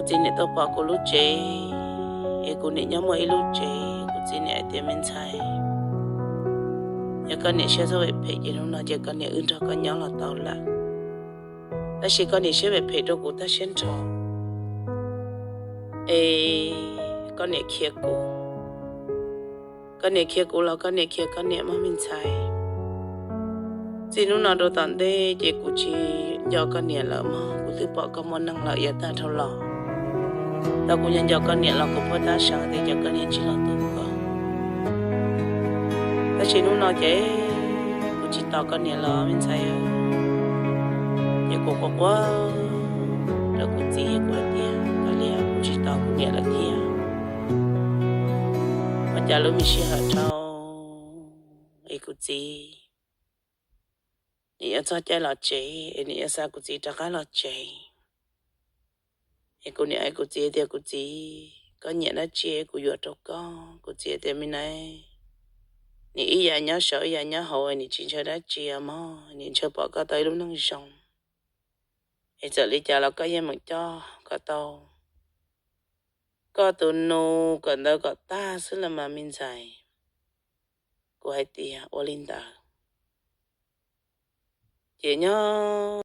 Kuv txiv niam tuaj pom kuv lub tsev, es kuv niam nyob muaj ib lub tsev. Kuv txiv niam hais tias, me ntxhais, yog koj niam siab txhob phem phem ces hnub no ces koj niam wb nrog koj nyob los tau lawm. Tab sis koj niam siab phem phem rau kuv tag siab nrho, es koj niam khiav kuv. Koj niam khiav kuv los koj niam khiav koj niam mog me ntxhais. Txij hnub no rau tom ntej ces kuv tsis nco koj niam lawm mog, kuv twb pom koj muaj neej lawm yav tag dhau los. Tau kuv nco nco koj niam los kuv pheej tab sawv tias cov koj niam tsis los tu koj. Tab sis hnub no ces kuv tsis tos koj niam los me ntxhais. Ces kuv quaj quaj rau kuv txiv, kuv hais tias, koj niam, kuv tsis tos kuv niam lawm thiab. Ua cas lub me sij hawm dhau es kuv txiv, nws yuav txog caij los tsev es nws yuav xa kuv txiv rov qab los tsev. Es kuv niam hais kuv txiv tias, kuv txiv, koj nyiam dab tsi kuv yuav rau koj. Kuv txiv tias, me nai, nws ib yam nyob saud ib yam nyob hauv, nws tsis ntshaw dab tsi mog, nws ntshaw pom koj tau ib lub neej zoo. Es txawm li cas los koj yeej meem coj kom tau koj tus nus kom ntawd kom tag xwb los mas me ntxhais. Kuv hais tias, ua li ntawd. Ces nyob